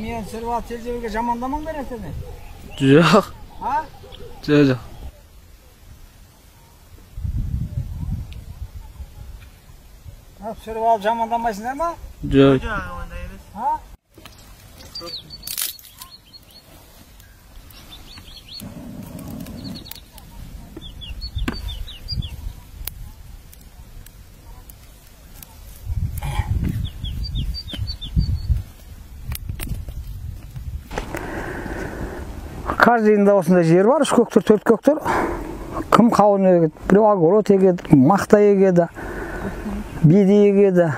Мені түсіріп алып тележерге жамандамаңдар ертең. Жоқ. А? Жоқ, жоқ. Түсіріп алып жамандамайсыңдар ма? Жоқ. А? Каждыйында осындай жер бар, 3 көктір, 4 көктір. Кім қауын егеді, біреу огород егеді, мақта егеді, биде егеді,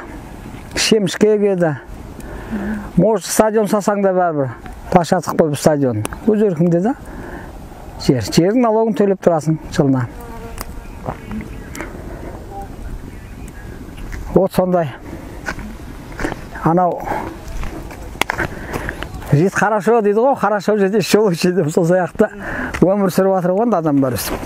шемішке егеді. Может, стадион салсаң да бәрібір, площадка қойып стадион. Өз еркіңде да жер. Жердің налогын төлеп тұрасың жылына. Вот сондай. Анау жит хорошо дейді ғой, хорошо жит еще лучше деп сол сияқты өмір сүріп жатыр ғой адамдар өстіп.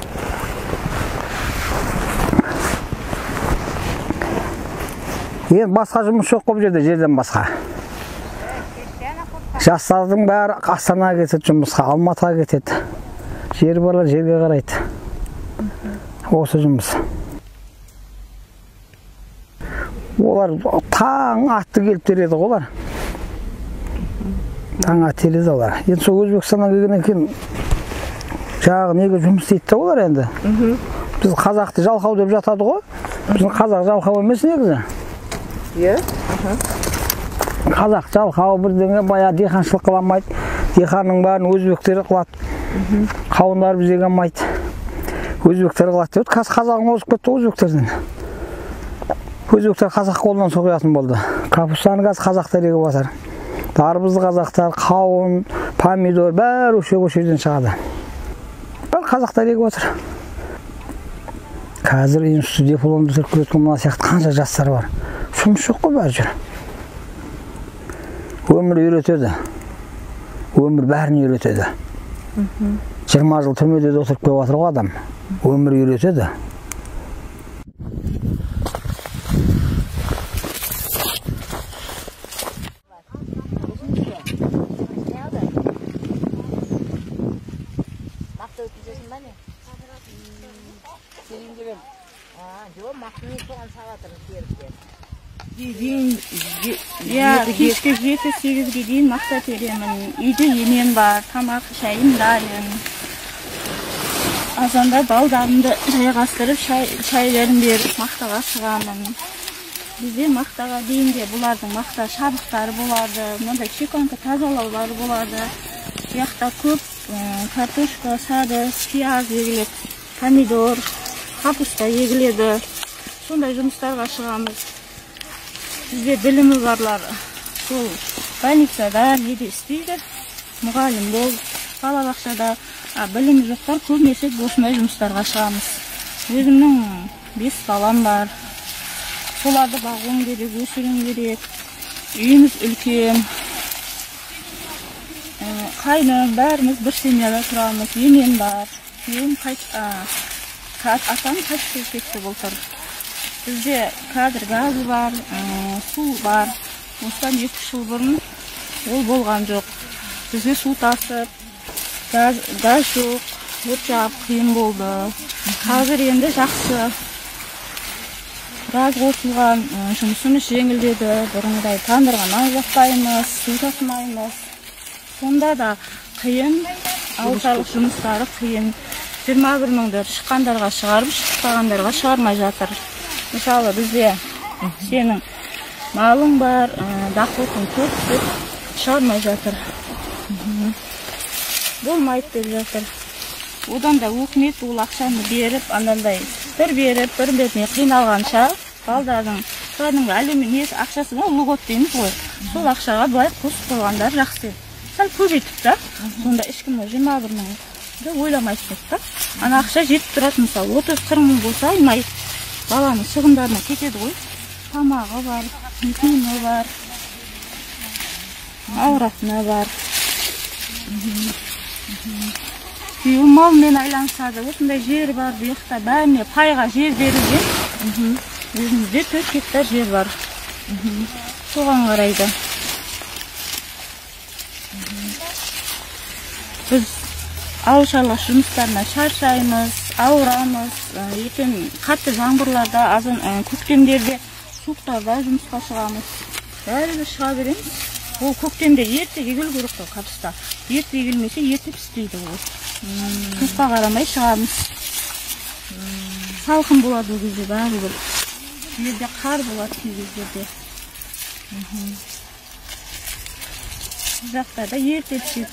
Енді басқа жұмыс жоқ қой бұл жерде, жерден басқа. Жастардың бәрі Астанаға кетеді жұмысқа, Алматыға кетеді. Жері барлар жерге қарайды. Осы жұмыс. Олар таң атты келіп тереді ғой олар. Таң атты келеді олар. Енді сол Өзбекстаннан келгеннен кейін жаңағы неге жұмыс істейді да олар енді. Біз қазақты жалқау деп жатады ғой. Біздің қазақ жалқау емес негізі. Иә. Қазақ жалқау бірдеңе баяғы диқаншылық қыла алмайды. Диқанның бәрін өзбектер қылады. Қауындары бізге келмейді. Өзбектер қылады деп. Қазір қазағың озып кетті өзбектерден. Өзбектер қазақ қолынан соғатын болды. Капустаны қазір қазақтар егіп жатыр. Дарбызды қазақтар, қауын, помидор бәрі осы жерден шығады. Бәрі қазақтар егіп жатыр. Қазір институт диплом бітіріп келе жатқан мына сияқты қанша жастар бар. Жұмыс жоқ қой бәрі жер. Өмір үйретеді. Өмір бәрін үйретеді. 20 жыл түрмеде де отырып келіп жатыр ғой адам. Өмір үйретеді. Иә, кешкі 7-8-ге дейін мақта теремін. Үйде енем бар, тамақ, шайым дайын. Азанда балдарымды жайғастырып, шайларын беріп, мақтаға шығамын. Бізде мақтаға дейін де бұлардың мақта шабықтары болады, мынандай чеканка тазалаулары болады. Бұл жақта көп картошка, сәбіз, пияз егіледі, помидор, капуста егіледі. Сондай жұмыстарға шығамыз. Бізде білімі барлар сол больницада неде істейді, мұғалім болып, балабақшада. Білімі жоқтар көбінесе осындай жұмыстарға шығамыз. Өзімнің 5 балам бар. Соларды бағуым керек, өсіруім керек. Үйіміз үлкен. Қайным, бәріміз бір семьяда тұрамыз. Енем бар. Күйеуім атам қайтыс болып кетті былтыр. Бізде қазір газ бар, су бар. Осыдан 2 жыл бұрын ол болған жоқ. Бізге су тасып, газ жоқ, от жағып қиын болды. Қазір енді жақсы. Газ қосылған, жұмысымыз жеңілдеді. Бұрынғыдай тандырға нан жақпаймыз, су тасымаймыз. Сонда да қиын, ауыл шаруашылық жұмыстары қиын. 21 мыңды шыққандарға шығарып, шықпағандарға шығармай жатыр. Мысалы, бізде сенің малың бар, дақылың көп деп шығармай жатыр. Болмайды деп жатыр. Одан да өкімет ол ақшаны беріп, анандай бір беріп, бір бермей қиналғанша балдардың кәдімгі әлеуметтік ақшасы ғой, льгот дейміз ғой. Сол ақшаға былай қосып қойғандар жақсы. Сәл көбейтіп та, сонда ешкім 21 мыңды ойламайды деп та. Ана ақша жетіп тұрады, мысалы, 30-40 мың болса, аймай баланың шығындарына кетеді ғой. Тамағы бар, киімі бар, ауратыны бар. Күйеуім малмен айланысады. Осындай жер бар, бұл жақта бәріне пайға жер берілген. Өзімізде 4 гектар жер бар. Соған қарайды. Біз ауыл шаруашылық жұмыстарына шаршаймыз, ауырамыз. Ертең қатты жаңбырларда, азан көктемдерде, суықтарда жұмысқа шығамыз. Бәрібір шыға береміз. Ол көктемде ерте егілу керек қой қапыста. Ерте егілмесе ерте піспейді ол. Суыққа қарамай шығамыз. Салқын болады ол кезде бәрібір. Жерде қар болады кей кездерде. Бұл жақтарда ерте піседі.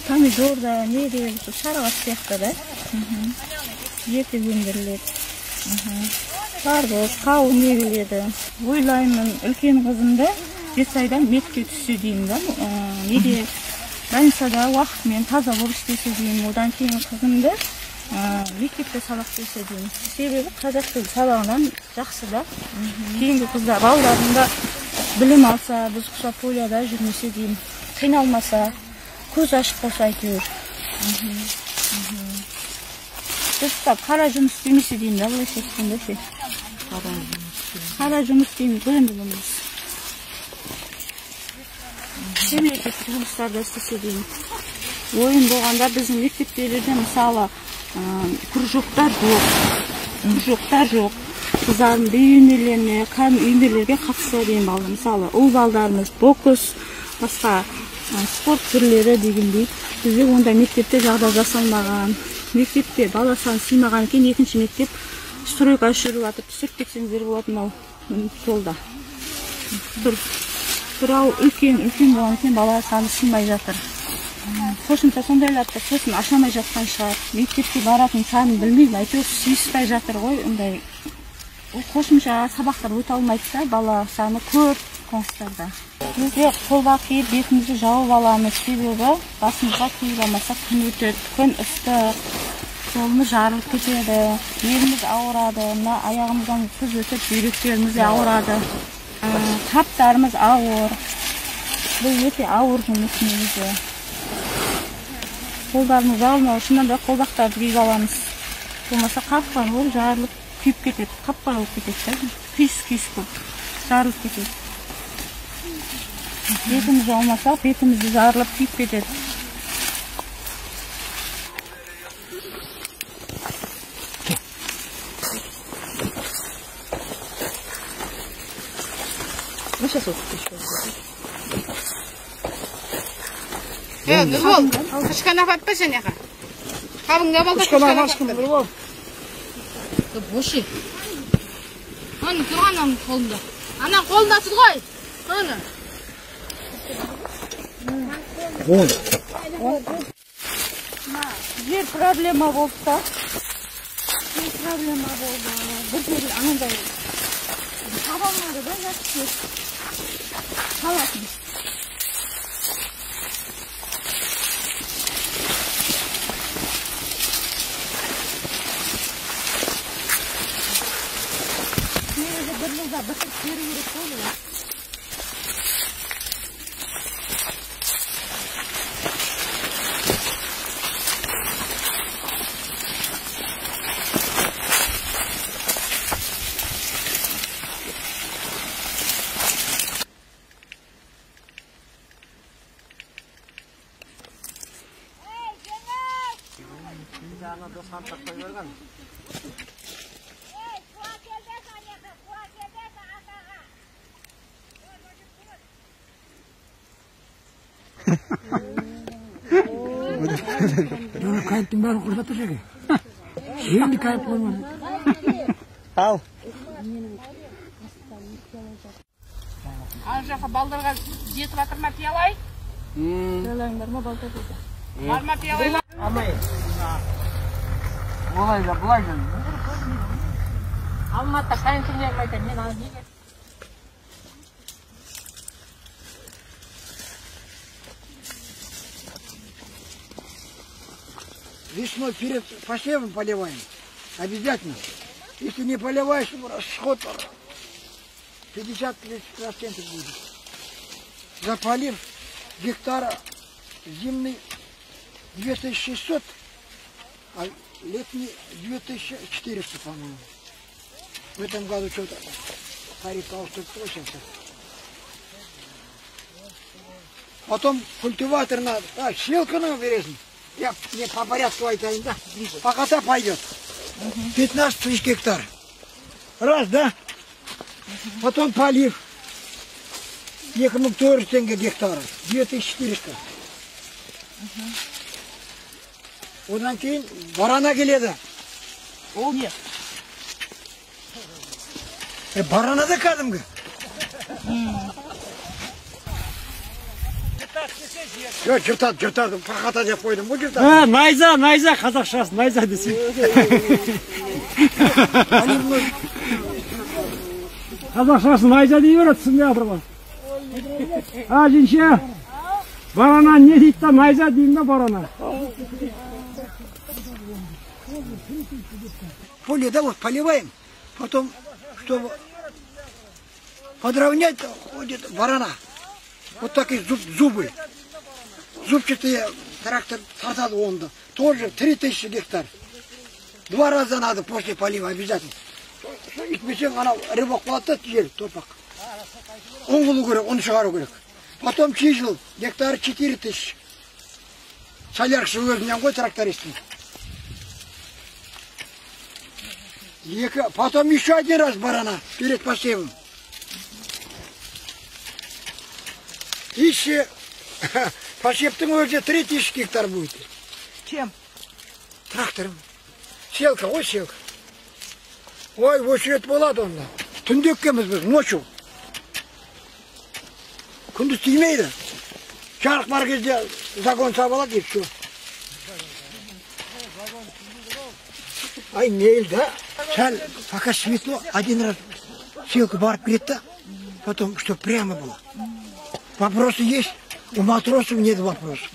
Помидор да, не де, шарағаш сияқты да. Ерте өндіріледі. Қарбыз, қауын егіледі. Ойлаймын, үлкен қызымды Жетісайдан метке түссе деймін да, неде больницада уақытымен таза болып істесе деймін. Одан кейін қызымды мектепте сабақ берсе деймін. Себебі қазақ тілі сабағынан жақсы да. Кейінгі қыздар балаларым да білім алса, біз құсап поляда жүрмесе деймін. Қиналмаса, көз ашық болса әйтеуір. Біз құсап қара жұмыс істемесе деймін да, былайша айтқанда ше. Қара жұмыс істейміз ғой енді бұны біз. Мемлекеттік жұмыстарда істесе деймін. Ойын болғанда біздің мектептерде мысалы кружоктар жоқ. Кружоктар жоқ. Қыздардың би үйірмелеріне, кәдімгі үйірмелерге қатысса деймін балалар. Мысалы, ұл балдарымыз бокс, басқа спорт түрлері дегендей. Бізде ондай мектепте жағдай жасалмаған. Мектепте бала саны сыймаған екен, екінші мектеп стройка жүріп жатыр. Түсіріп кетсеңіздер болады мынау жолда. Тұр. Бұрау үлкен болған екен, бала саны сыймай жатыр. Қосымша сондайларды сосын аша алмай жатқан шығар. Мектепке баратын санын білмеймін, әйтеуір сыйыспай жатыр ғой. Ондай қосымша сабақтар өте алмайды да, бала саны көп класстарда. Біз де қолғап киіп бетімізді жауып аламыз, себебі басымызға киіп алмасақ күн өтеді, күн ыстық, қолымыз жарылып кетеді, беліміз ауырады, мына аяғымыздан сыз өтіп бүйректеріміз де ауырады. Қаптарымыз ауыр. Бұл өте ауыр жұмыс негізі. Қолдарымыз жарылмау үшін мынандай қолғаптарды киіп аламыз. Болмаса қап-қара болып жарылып күйіп кетеді, қап-қара болып кетеді да, күйіс-күйіс болып жарылып кетеді. Бетіміз жаумасақ, бетімізді жарылып күйіп кетеді. Ну, сейчас вот еще. Нұрбол, қышқана батпа жаңаға. Қабыңда бол, қышқана батпа. Нұрбол. Боши. Аны тұрған аның қолында. Ана қолында тұр ғой. Аны. Жер проблема болды да. Жер проблема болды. Бір жер анандай таба алмады да, жақсы. Салатын. Негізі бір жылда бітіріп беру керек қой бұны. Кайыптың бәрін құртып тұр екен. Енді кайып қоймады. Ал. Ар жаққа балдарға жетіп жатыр ма пиялай? Пиялайың бар ма балдар дейді? Бар ма пиялайлар? Алмай. Олай да, былай да. Алматыда қайын айтады, мен ана неге? Весной перед посевом поливаем. Обязательно. Если не поливаешь, расход 50% будет. За полив гектара зимний 2600, а летний 2400, по-моему. В этом году что-то тариф повысился. Потом культиватор надо, селка надо вырезать. Я не по порядку айтайын да. Пахота пойдет. 15 тысяч гектар. Раз, да? Потом полив. 2400 теңге гектары. 2400. Одан кейін барана келеді. Ол не? Барана да кәдімгі. Жоқ, жыртады, жыртады, пахота деп қойдым ғой, жыртады. А, найза, найза, қазақшасы, найза десең. Қазақшасы найза дей береді, түсінбей жатыр ғой. А, жеңше, барана не дейді да, найза деймін да барана. Поле, да, вот поливаем, потом, чтобы подровнять, ходит барана. Вот такие зубы. Зубчатые трактор тартады онды. Тоже 3000 гектар. Два раза надо после полива обязательно. Өйтпесең анау рыбок болады да жер, торпақ. Ұн қылу керек, ұн шығару керек. Потом чижил, гектар 4000. Соляркасы өзінен ғой трактористтің. Екі, потом еще один раз барана перед посевом. Еще посевтің өзі 3000 гектар будет. Чем? Трактором. Селка, ой, селка. Ой, очередь болады онда. Түнде еккенбіз біз, ночью. Күндіз тимейді. Жарық бар кезде загон салып алады и все. Ай, мейлі да. Сәл, пока светло, один раз селка барып келеді да, потом, чтоб прямо было. Вопросы есть? У матросов нет вопросов.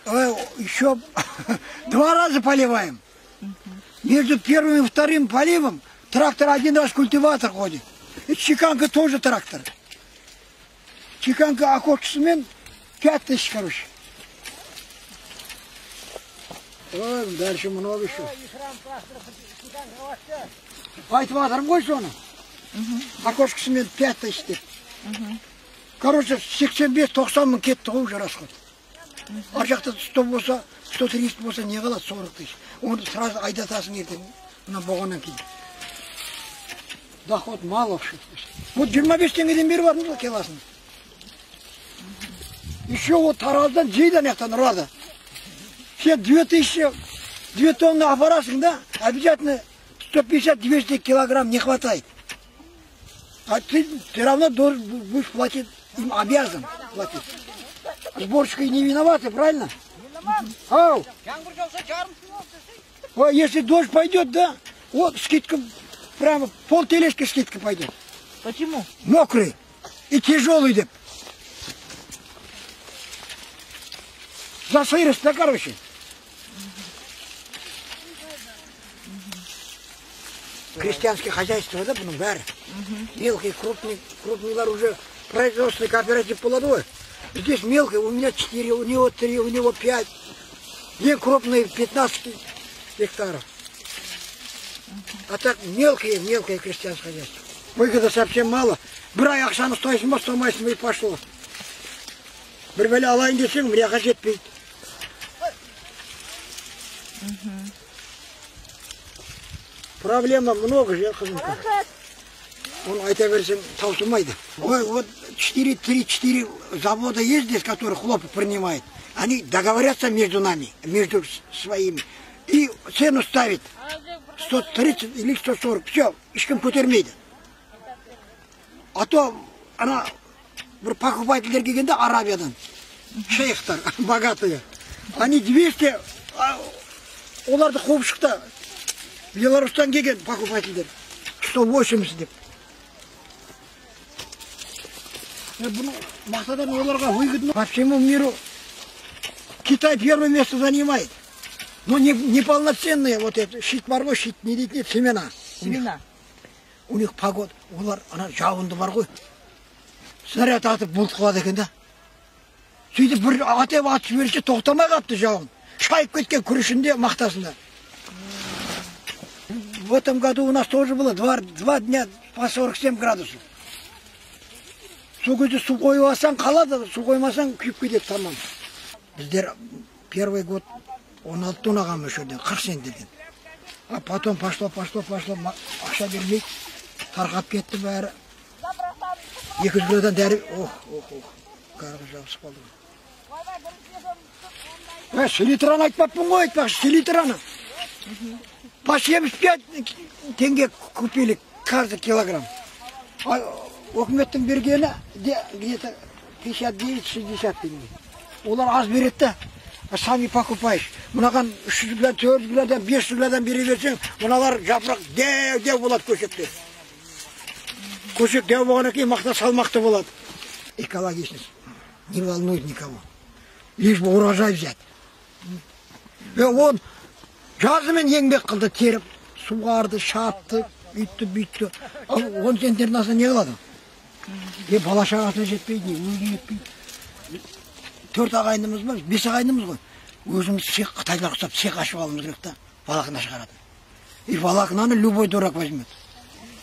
Еще два раза поливаем. Между первым и вторым поливом трактор один раз культиватор ходит. И чеканка тоже трактор. Чеканка окошкасымен 5000, короче. Ой, дальше много еще. Айтып жатырмын ғой соны. Окошкасымен 5000 деп. Короче, 85-90 мың кетті ғой уже расход. Ар жақта 100 болса, 130 болса не қалады, 40 тысяч. Оны сразу айдатасың ертең, мына болғаннан кейін. Доход мало вообще. Вот 25 теңгеден беріп жатырмыз ғой килосын. Еще вот Тараздан жейді ана жақтан ұрады. Сен 2000, 2 тонна апарасың да, обязательно 150-200 килограмм не хватает. А ты все равно должен будешь платить, им обязан платить. Сборщики не виноваты, правильно? Ау! Ой, если дождь пойдет, да, вот скидка, прямо пол тележки скидка пойдет. Почему? Мокрый и тяжелый, деп. За сырость, да, короче. Крестьянское хозяйство, да, бұның бәрі. Мелкий, крупный, крупныйлар уже производственный кооператив болады ғой. Здесь мелкий, у меня 4, у него 3, у него 5. Где крупные 15 гектаров. А так мелкие, мелкое крестьянское хозяйство. Выгода совсем мало. Бір ай ақшаны ұстайсың ба, ұстамайсың ба, и пошло. Бір бәле алайын десең, мына жетпейді. Проблема много же, қызымка. Оны айта берсең, таусылмайды. Ой, вот 4, 3, 4 завода есть здесь, которые хлопок принимают. Они договорятся между нами, между своими. И цену ставят 130 или 140. Все, ешкім көтермейді. А то ана бір покупательдер келгенде Арабиядан, шейхтар, богатые. Они 200, оларды қуып шықты. Беларустан келген покупательдер 180 деп. Бұны мақтадан оларға выгодно. По всему миру Китай первое место занимает. Но неполноценные вот это, щит бар ғой, щит не дейтін еді, семена. Семена. У них погода, олар ана жауынды бар ғой. Снаряд атып бұлт қылады екен да. Сөйтіп бір атып атып жіберсе тоқтамай қалыпты жауын. Шайып кеткен күрішінде, мақтасында. В этом году у нас тоже было 2 дня по 47 градусов. Сол кезде су қойып алсаң қалады, су қоймасаң күйіп кетеді тамам. Біздер первый год 16 тонна алған мөлшерден, 40 центнерден. А потом пошло, ақша бермей тарқап кетті бәрі. 200 килодан дәрі, ох, қарғы жабысып қалды. Селитраны айтпаппын ғой, айтпақшы, селитраны. По 75 теңге купили каждый килограмм. Өкіметтің бергені где-то 59-60 теңге. Олар аз береді да, сами покупаешь. Мынаған 300 килодан, 400 килодан, 500 килодан бере берсең, мыналар жапырақ дәу-дәу болады көшектер. Көшек дәу болғаннан кейін мақта салмақты болады. Экологичность не волнует никого. Лишь бы урожай взять. Он жазымен еңбек қылды, теріп, суғарды, шапты, үйтті, бүйтті. Ал 10 центнердің астына не қылады? Бала шағасына жетпейді, өзіне жетпейді. 4 ағайындымыз бар, 5 ағайындымыз ғой. Өзіміз цех, қытайлар ұқсап цех ашып алуымыз керек та, волокна шығаратын. И волокнаны любой дурак возьмет.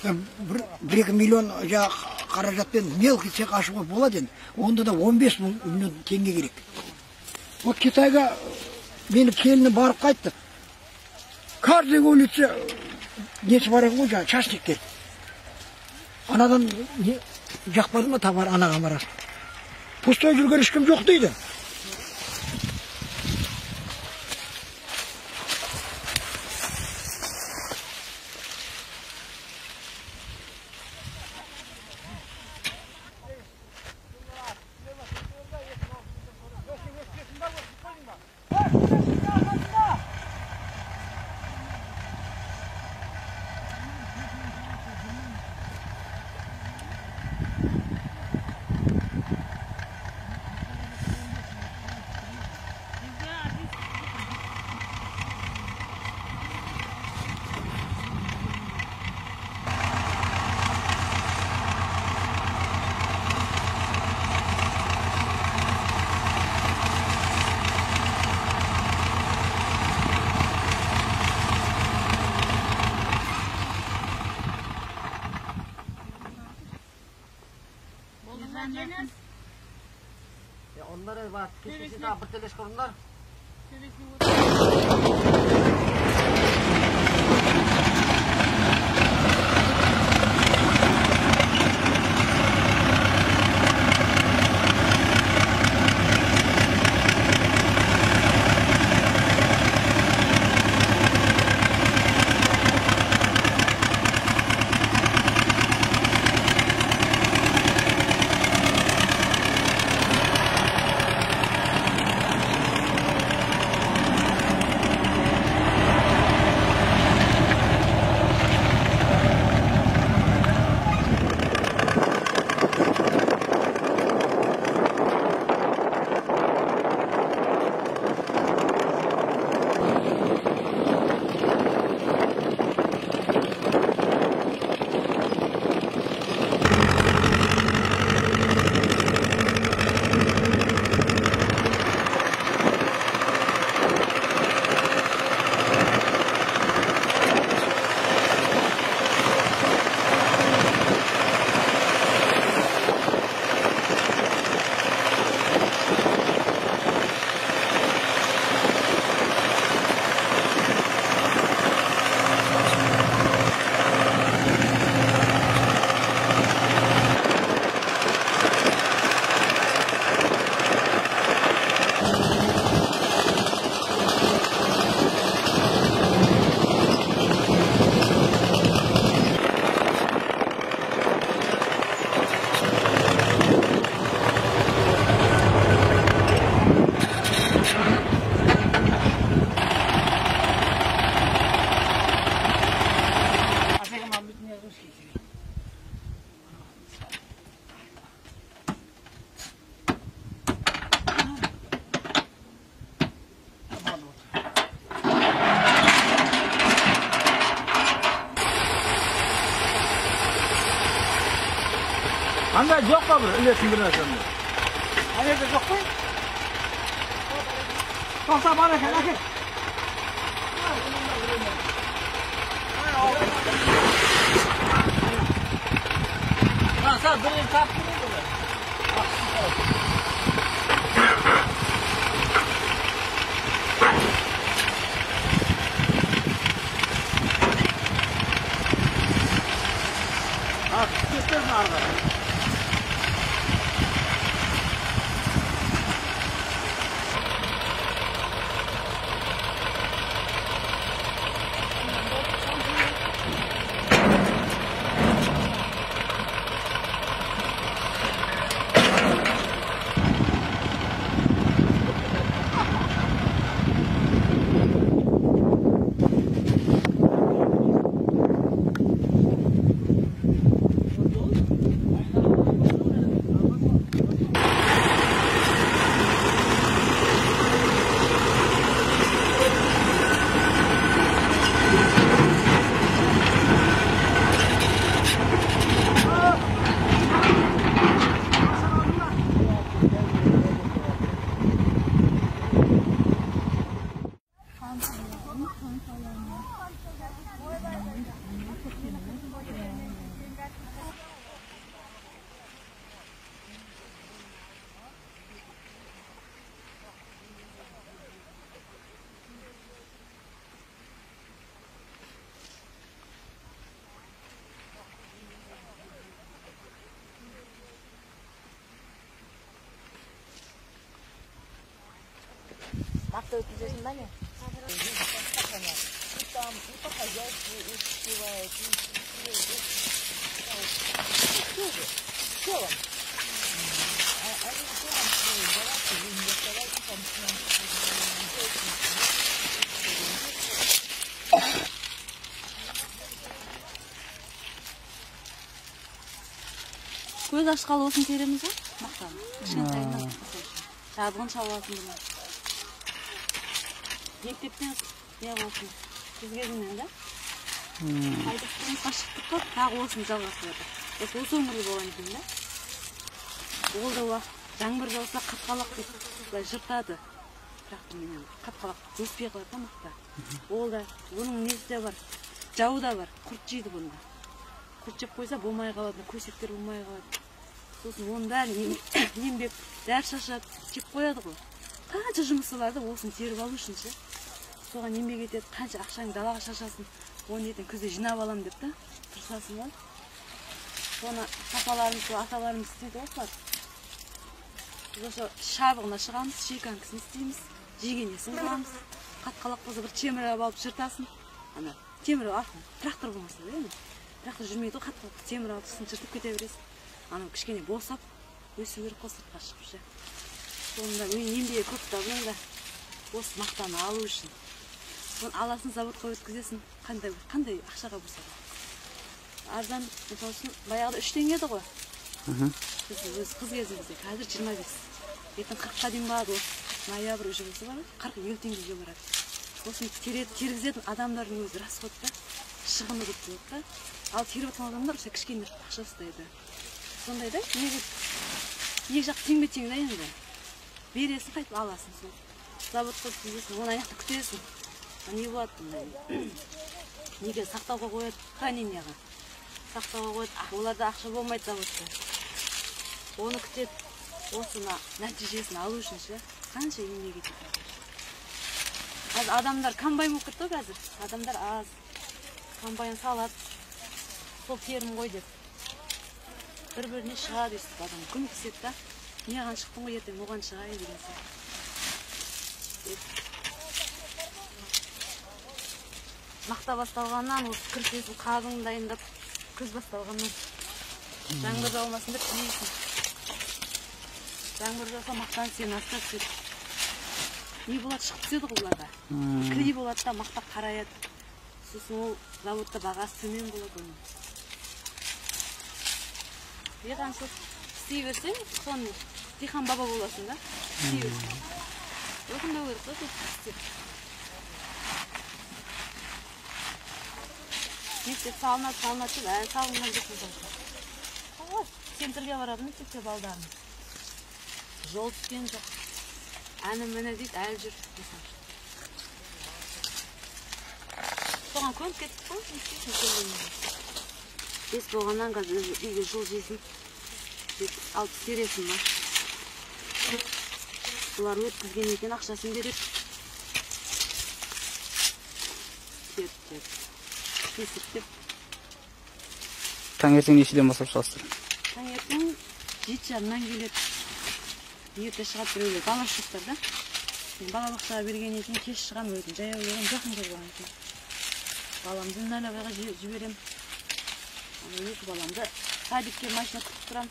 1-2 миллион қаражатпен мелкий цех ашуға болады енді. Онда да 15 миллион теңге керек. Вот Китайға мені келіні барып қайтты. Каждый улице несі бар екен ғой, жаңағы чашниктер. Анадан жақпады ма товар, анаған барасың. Пустой жүрген ешкім жоқ дейді. Onlara bak, kesin daha bir teleş kurunlar. Анда жоқ па бір ілесін бір нәрсені? Ана жерде жоқ қой. Тоқта бар екен, әкел. Сен бірін таптың ғой. Мақта өткізесің ба не? И там, и по хозяйству успевает, и в целом. Они в целом давайте, вы не доставайте там с нами. Көз ашқалы осын тереміз ғой, мақтаны. Кішкентайынан. Жабығын шабылатын бұны. Мектептен не болсын, қыз кезінен да? Қайтып тұрмысқа шықтық қой, тағы осыны жалғастырып жатыр. Осы өңірде болған екен да? Ол да уақыт жаңбыр жауса қатқалақ деп былай жыртады. Тракторменен қатқалақ өспей қалады да мақта. Ол да оның несі де бар, жауы да бар, құрт жейді бұны. Құрт жеп қойса болмай қалады, көсеттер болмай қалады. Сосын оның бәрін еңбек, дәрі шашады, жеп қояды ғой. Қанша жұмысы бар да осыны теріп алу үшін ше. Соған еңбек етеді, қанша ақшаңды далаға шашасың, оны ертең күзде жинап аламын деп та тырысасың ғой. Соны папаларымыз, аталарымыз істейді ғой солар. Біз ошо шабығына шығамыз, шеканкісін істейміз, жегенесін қыламыз. Қатқалақ болса бір темір алып жыртасың. Ана темір трактор болмаса да енді. Трактор жүрмейді ғой, қатқалақ темір алып сосын жыртып кете бересің. Анау кішкене босап өсу керек қой сыртқа шығып ше. Сонда еңбегі көп та бұның да осы мақтаны алу үшін. Соны аласың, заводқа өткізесің, қандай ақшаға болса да. Арзан, мысалы үшін, баяғыда 3 теңге еді ғой. Біз өз қыз кезімізде, қазір 25. Ертең 40-қа дейін барады, осы ноябрь уже болса барады, 40-50 теңгеге барады. Осыны тергізетін адамдардың өзі расход та, шығыны көп болады да. Ал теріп отырған адамдар осы кішкене ақша ұстайды. Сондай да, екі жақ теңбе-тең да енді. Бересің, қайтып аласың сол. Заводқа өткізесің, оны аяқта күтесің. Не болады бұндай? Неге сақтауға қояды, хранениеға. Сақтауға қояды, оларда ақша болмайды заводта. Оны күтеді, осыны нәтижесін алу үшін ше, қанша еңбек етеді. Қазір адамдар комбайн болып кетті ғой қазір. Адамдар аз. Комбайн салады, сол терім ғой деп. Бір-біріне шығады өйстіп адам, көмектеседі да. Маған шықтың ғой, ертең оған шығайын деген сияқты. Мақта басталғаннан осы кірпесін қабығын дайындап, күз басталғаннан жаңбыр жаумасын деп тілейсің. Жаңбыр жауса мақтаны сен астына түседі. Не болады, шығып түседі ғой бұларда. Кіри болады да мақта қараяды. Сосын ол заводта бағасы төмен болады оның. Диқаншылық істей берсең, соны диқан баба боласың да. Істей берсең. Өкінбеу керек қой істеп. Мектеп салынады, салынады деп, әлі салынған жоқ мысалы. Центрге барады мектепте балдарым. Жол түскен жоқ. Әні міне дейді, әлі жүр. Соған көніп кеттік қой, не істейсің көнгеннен. Бес болғаннан қазір үйге жол жейсің, алып тересің ба. Бұлар өткізген екен, ақшасын береді. Теріп, кесіп. Таңертең нешеден бастап шығасыздар? Таңертең 7:30-нан келеді. Ерте шығады біреулер, бала шықтар да. Мен балабақшаға бергеннен кейін кеш шығамын өзім, жаяу келемін, жақын жер болған екен. Баламды налабайға жіберемін. Ана екі баламды садикке машина күтіп тұрамын.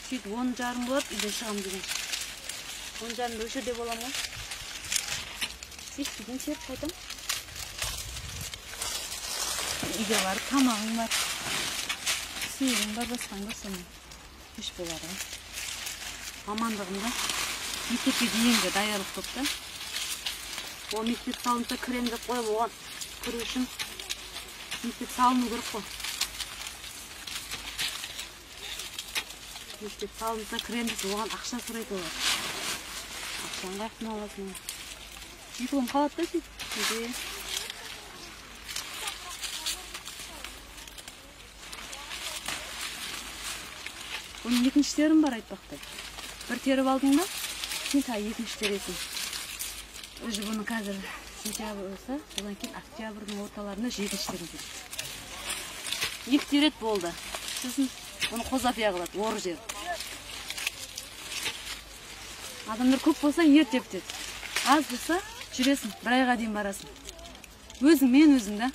Сөйтіп 10:30 болады, үйден шығамын деген. 10:30-да осы жерде боламын ғой. Беске дейін теріп қайтамын. Үйге барып тамағың бар, сиырың бар, басқаң бар, сонымен кеш болады ғой. Мамандығымда мектепке дейінгі даярлық топта. Ол мектеп салынса кірем деп қойып, оған кіру үшін мектеп салыну керек қой. Мектеп салынса кірем деп оған ақша сұрайды олар. Ақшаны қаяқтан аласың? Диплом қалады да сөйтіп үйде. Оның екінші терім бар айтпақтай. Бір теріп алдың ба, сен тағы екінші тересің. Уже бұны қазір сентябрь болса, одан кейін октябрьдің орталарында жетінші терім тереді. Екі терет болды. Сосын бұны қозапия қылады, оры жер. Адамдар көп болса ерте бітеді. Аз болса жүресің, бір айға дейін барасың. Өзің мен өзің да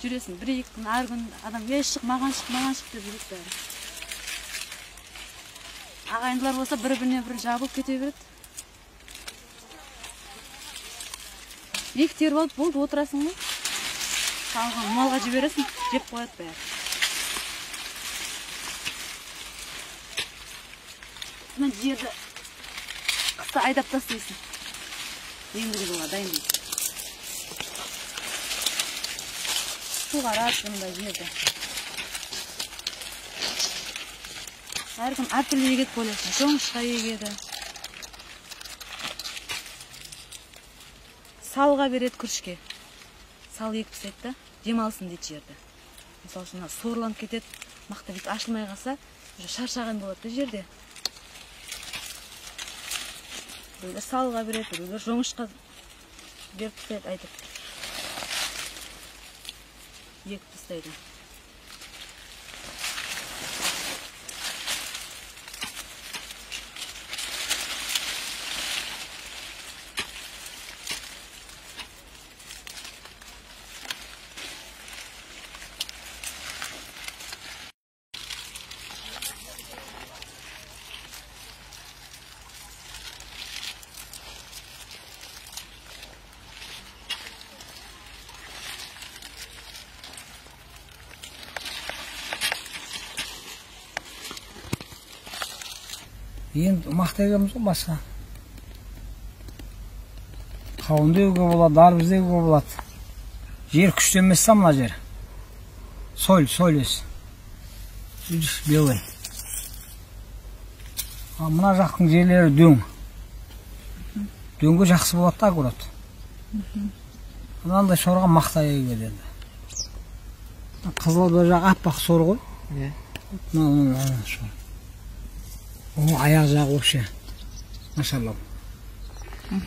жүресің. Бір екі күн, әр күн адам ей шық, маған шық, маған шық деп жүреді бәрі. Ағайындылар болса бір-біріне бірі жабылып кете береді. Екі теріп алып болды, отырасың ғой. Қалған малға жібересің, жеп қояды бәрі. Мына жерді қыста айдап тастайсың. Ендігі жылға дайындайсың. Суғарады бұнда жерді. Әркім әртүрлі егеді полесін, жоңышқа егеді. Салға береді күрішке. Сал егіп тастайды да, демалсын дейді жерді. Мысалы үшін, сорланып кетеді, мақта бүйтіп ашылмай қалса, уже шаршаған болады да жерде. Біреулер салға береді, біреулер жоңышқа беріп тастайды, айтып. Егіп тастайды. Енді мақта егеміз ғой басқа. Қауын да егуге болады, арбуз да егуге болады. Жер күшті емес та мына жер. Соль, соль өс. Видишь, белый. А мына жақтың жерлері дөң. Дөңге жақсы болады да огород. Мынандай сорға мақта егеді енді. Қызылорда жағы аппақ сор ғой. Мына сор. О, аяқ жағы вообще нашарлау.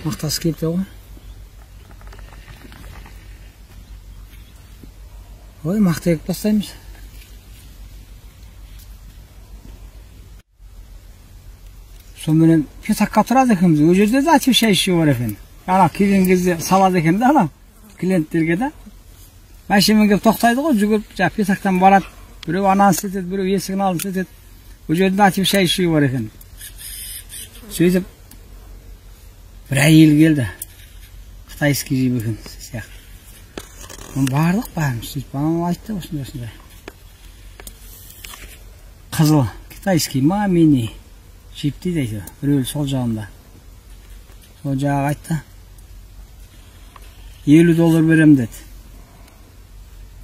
Мақтасы келіп ғой. Ой, мақта егіп тастаймыз. Сонымен пятакқа тұрады екенбіз. Ол жерде де отвечающий бар екен. Ана келген кезде салады екен да ана клиенттерге да. Машинамен келіп тоқтайды ғой, жүгіріп жаңа пятактан барады. Біреу ананы істетеді, біреу есігін алып істетеді. Ол жерде отвечающий бар екен. Сөйтіп бір әйел келді. Қытайский жеп екен сияқты. Барлық бәріміз сөйтіп анау айтты осындай осындай. Қызыл китайский мамини жеп дейді әйтеуір. Біреу сол жағында. Сол жағы айтты. $50 беремін деді.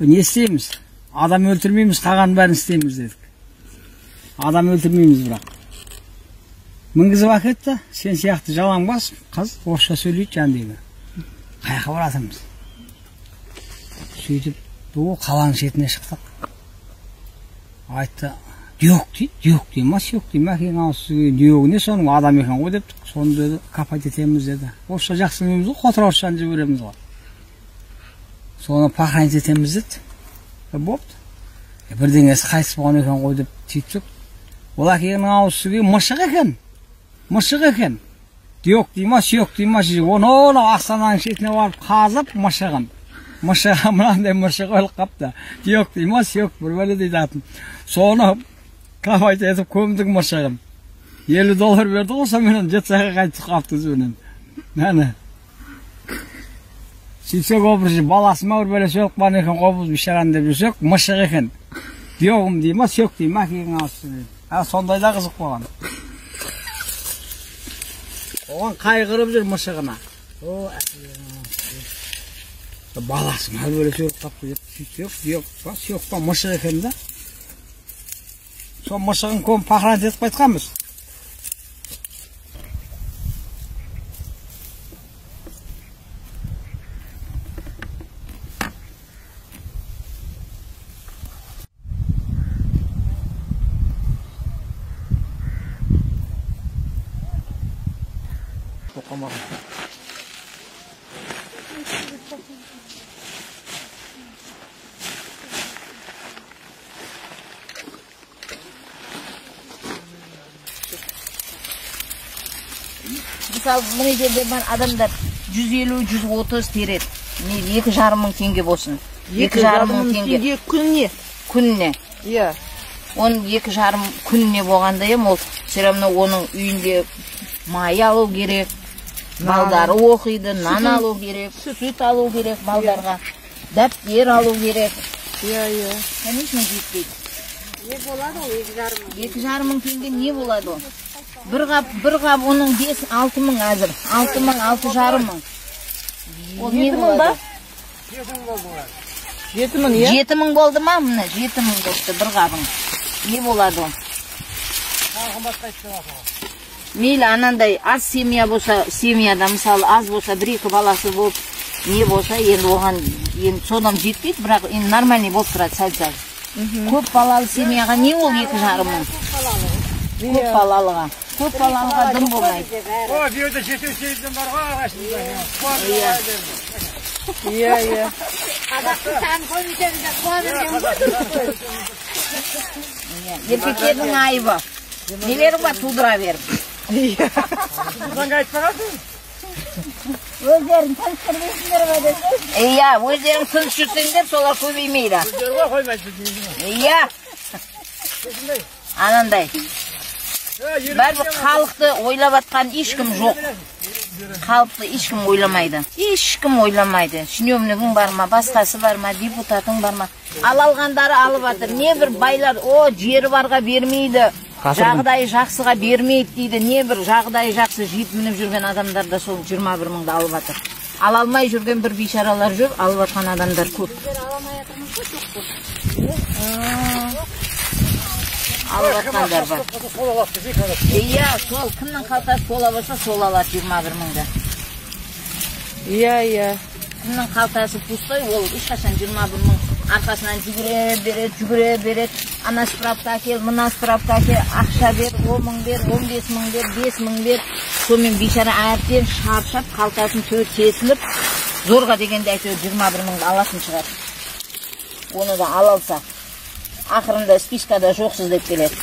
Не істейміз? Адам өлтірмейміз, қалғанын бәрін істейміз дедік. Адам өлтірмейміз бірақ. Мінгізіп әкетті, сен сияқты жалаңбас қыз орысша сөйлейді жан дейді. Қаяққа баратырмыз? Сөйтіп, қаланың шетіне шықтық. Айтты, Дүйек дейді, дүйек дей ма, сүйек дей ма, әкең ауыз дүйегі не соның адам екен ғой деп, соны деді, копать етеміз деді. Орысша жақсы білмейміз ғой, қотыр орысшаны жібереміз ғой. Соны похоронить етеміз деді. Бопты. Бірдеңесі қайтыс болған екен ғой деп сөйтсек, ол әкеңнің ауыз сүйегі мышық екен. Мышық екен. Дүйек дей ма, сүйек дей ма, оны Астананың шетіне барып қазып мышығын. Мышығы мынандай мышық өліп қапты. Дүйек дей ма, сүйек бір бәле дейді атын. Соны копать етіп көмдік мышығын. $50 берді ғой, сонымен Жетісайға қайтып қапты сомен. Әне. Сөйтсек, ол бір баласы ма бір бәлесі өліп қалған екен ғой, бұл бейшараны деп жүрсек, мышық екен. Дүйегім дей ма, сүйек дей ма, әкеңнің ауыз сүйегі. Сондай да қызық болған. Оған қайғырып жүр мышығына. О, әкеңнің ауыз сүйегі. Баласы ма бір бәлесі өліп қапты деп сөйтсек, дүйек па, сүйек па, мышық екен да. Сол мышығын көміп похоронить етіп қайтқанбыз. Мысалы, мына жерде бар адамдар 150-130 тереді. Мейлі 2,5 мың теңге болсын. 2,5 мың теңге күніне. Күніне. Иә. Оның 2,5 күніне болғанда ем, ол все равно оның үйінде май алу керек, балдары оқиды, нан алу керек, сүт алу керек балдарға, дәптер алу керек. Иә, иә. Конечно, жетпейді. Не болады ол 2,5 мың? 2,5 мың теңге не болады ол? Бір қап оның 5-6 мың әзір. 6 мың, 6,5 мың. Ол не болады? 7 мың, иә? 7 мың болды ма? Міне 7 мың болыпты бір қабың. Не болады ол? Мейлі анандай аз семья болса, семьяда мысалы аз болса, 1-2 баласы болып, не болса, енді оған енді содан жетпейді, бірақ енді нормальный болып тұрады сәл-сәл. Көп балалы семьяға не ол 2,5 мың? Көп балалыға. Көп балалыға дым болмайды. О, бұл жерде 7-8-ден бар ғой ағашында. Иә, иә. Қазақтың саны көбейтеміз деп қуа берген ғой. Еркектердің айыбы. Нелері бар тудыра беріп. Заңға айтпағансың? Өздерің тыныш жүрмейсіңдер ме десең? Иә, өздерің тыныш жүрсеңдер, солар көбеймейді. Өздері ғой қоймайды. Иә. Анандай. Бәрібір халықты ойлап атқан ешкім жоқ. Халықты ешкім ойламайды. Ешкім ойламайды. Шенеунігің бар ма, басқасы бар ма, депутатың бар ма? Ала алғандары алып жатыр. Не бір байлар, о, жері барға бермейді. Жағдайы жақсыға бермейді дейді. Не бір жағдайы жақсы жип мініп жүрген адамдар да сол 21 мыңды алып жатыр. Ала алмай жүрген бір бейшаралар жүр, алып жатқан адамдар көп. Алып жатқандар бар. Иә, сол кімнің қалтасы тола болса, сол алады 21 мыңды. Иә, иә. Кімнің қалтасы пустой, ол ешқашан 21 мың арқасынан жүгіре береді, жүгіре береді. Ана справка әкел, мына справка әкел, ақша бер, 10 мың бер, 15 мың бер, 5 мың бер. Сонымен бейшара әбден шаршап, қалтасын түбі тесіліп, зорға дегенде әйтеуір 21 мыңды алатын шығар. Оны да ала алса. Ақырында спискада жоқсыз деп келеді.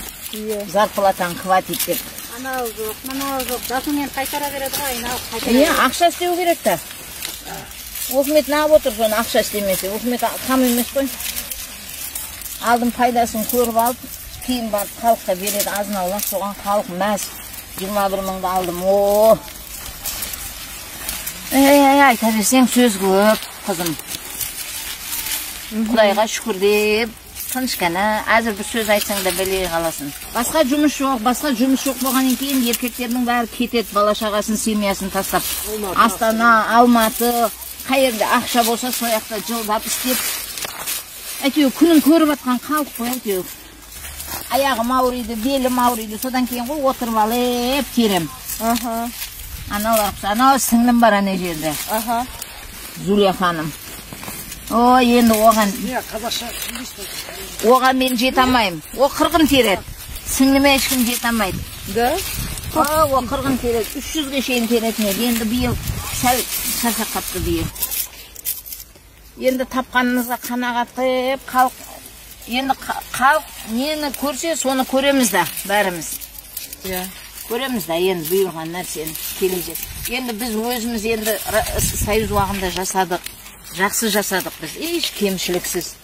Зарплатаң хватит деп. Анау жоқ, мынау жоқ, документ қайтара береді ғой, айналып қайтара. Иә, ақша істеу керек та. Өкімет неғып отыр соны ақша істемесе? Өкімет қам емес қой. Алдын пайдасын көріп алып, кейін барып халыққа береді азын аулақ, соған халық мәз. 21 мыңды алдым. О! Ей, айта берсең сөз көп, қызым. Құдайға шүкір деп тыныш қана, әзір бір сөз айтсаң да біле қаласың. Басқа жұмыс жоқ, басқа жұмыс жоқ болғаннан кейін еркектердің бәрі кетеді, бала шағасын, семьясын тастап. Астана, Алматы, қай жерде ақша болса, сол жақта жылдап істеп, әйтеуір күнін көріп атқан халық қой, әйтеуір. Аяғым ауырады, белім ауырады, содан кейін ғой отырып алып терем. Аналар, анау сіңлім бар ана жерде. Зулия ханым. О, енді оған. Оған мен жете алмаймын. О, қырқын тереді. Сіңліме ешкім жете алмайды. Да? О, қырғын тереді, 300-ге шейін теретін еді. Енді биыл сәл шаршап қапты биыл. Енді тапқанымызға қанағат қылып, халық енді халық нені көрсе, соны көреміз да, бәріміз. Иә. Көреміз да енді бұйырған нәрсені келешек. Енді біз өзіміз енді союз уағында жасадық, жақсы жасадық біз, еш кемшіліксіз.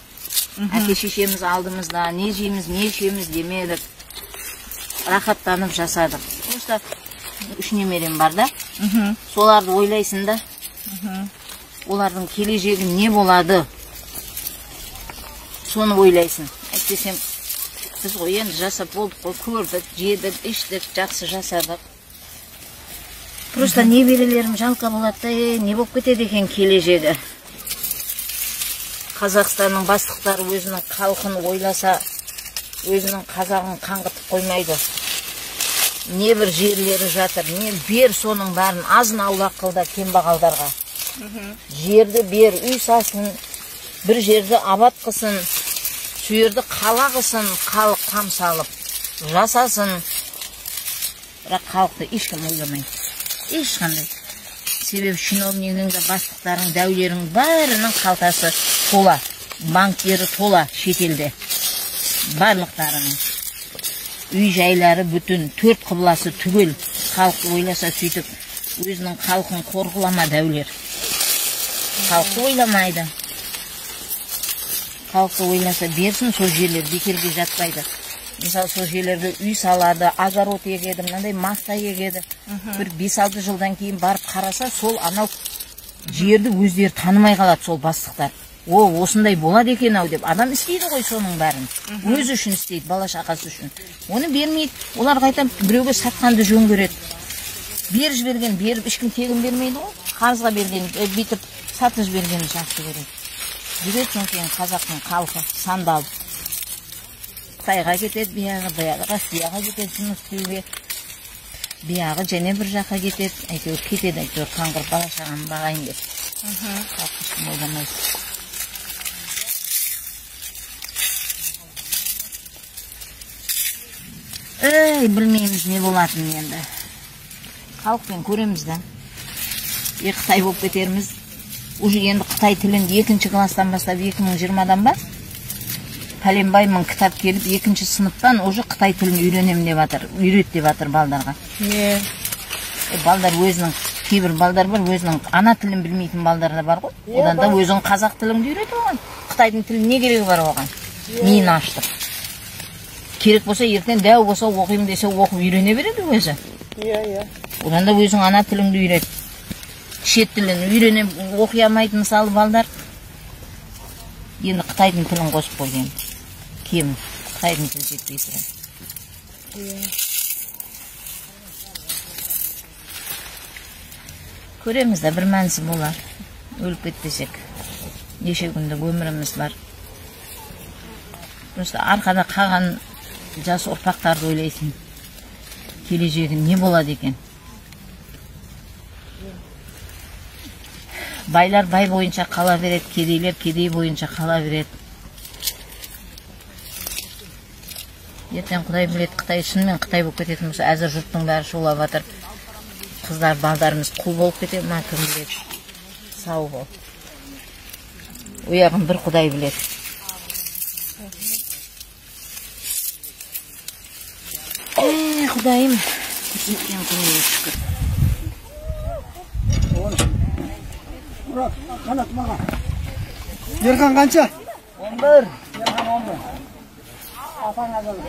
Әке шешеміз алдымызда, не жейміз, не ішеміз демедік. Рахаттанып жасадық. Просто 3 немерем бар да. Соларды ойлайсың да. Олардың келешегі не болады? Соны ойлайсың. Әйтпесем біз ғой енді жасап болдық қой, көрдік, жедік, іштік, жақсы жасадық. Просто немерелерім жалқа болады да, не болып кетеді екен келешегі. Қазақстанның бастықтары өзінің халқын ойласа, өзінің қазағын қаңғытып қоймайды. Не бір жерлері жатыр, не бер соның бәрін азын аулақ қыл да кембағалдарға. Жерді бер, үй салсын, бір жерді абат қылсын, сүйерді қала қылсын, халық қам салып жасасын. Бірақ халықты ешкім ойламайды. Ешқандай. Себебі чиновнигің де, бастықтарың, дәулерің бәрінің қалтасы тола, банктері тола шетелде. Барлықтарының үй жайлары бүтін, 4 құбыласы түгел. Халықты ойласа сөйтіп өзінің халқын қорғылама дәулер. Халықты ойламайды. Халықты ойласа берсін, сол жерлер бекерге жатпайды. Мысалы, сол жерлерде үй салады, огород егеді, мынандай мақта егеді. Бір 5-6 жылдан кейін барып қараса, сол анау жерді өздері танымай қалады сол бастықтар. О, осындай болады екен ау деп адам істейді ғой соның бәрін. Өзі үшін істейді, бала шағасы үшін. Оны бермейді. Олар қайта біреуге сатқанды жөн көреді. Беріп жіберген, беріп ешкім тегін бермейді ғой. Қарызға берген, бүйтіп сатып жібергенді жақсы көреді. Жүреді содан кейін қазақтың халқы сандалып. Қытайға кетеді, бияғы, баяғы Россияға кетеді жұмыс істеуге. Бияғы және бір жаққа кетеді, әйтеуір кетеді, әйтеуір қаңғырып бала шағамды бағайын деп. Халық ешкім ойламайды. Ей, білмейміз не болатынын енді. Халықпен көреміз да. Қытай болып кетерміз. Уже енді қытай тілін 2-ші класстан бастап 2020-дан ба? Пәленбай мың кітап келіп 2-ші сыныптан уже қытай тілін үйренем деп жатыр, үйрет деп жатыр балдарға. Не? Балдар өзінің, кейбір балдар бар, өзінің ана тілін білмейтін балдар да бар ғой. Одан да өзің қазақ тіліңді үйрет оған. Қытайдың тілі не керегі бар оған? Миын аштық. Керек болса ертең дәу болса оқимын десе оқып үйрене береді өзі. Иә, иә. Одан да өзің ана тіліңді үйрет. Шет тілін үйрене оқи алмайтын мысалы балдар. Енді қытайдың тілін қосып қойды енді. Кем қытайдың тілі жетпей тұр. Көреміз да, бір мәнісі болар. Өліп кетпесек. Неше күндік өміріміз бар. Просто арқада қалған жас ұрпақтарды ойлайсың. Келешегі не болады екен? Байлар бай бойынша қала береді, кедейлер кедей бойынша қала береді. Ертең Құдай біледі, Қытай шынымен Қытай болып кететін болса, әзір жұрттың бәрі шулап жатыр. Қыздар, балдарымыз құл болып кете ма, кім біледі? Сау бол. Ояғын бір Құдай біледі. Құдайым, көрсеткен күніңе шүкір. Murat, қанат маған. Ерхан қанша? 11. Ерхан 11. Апаң азалы.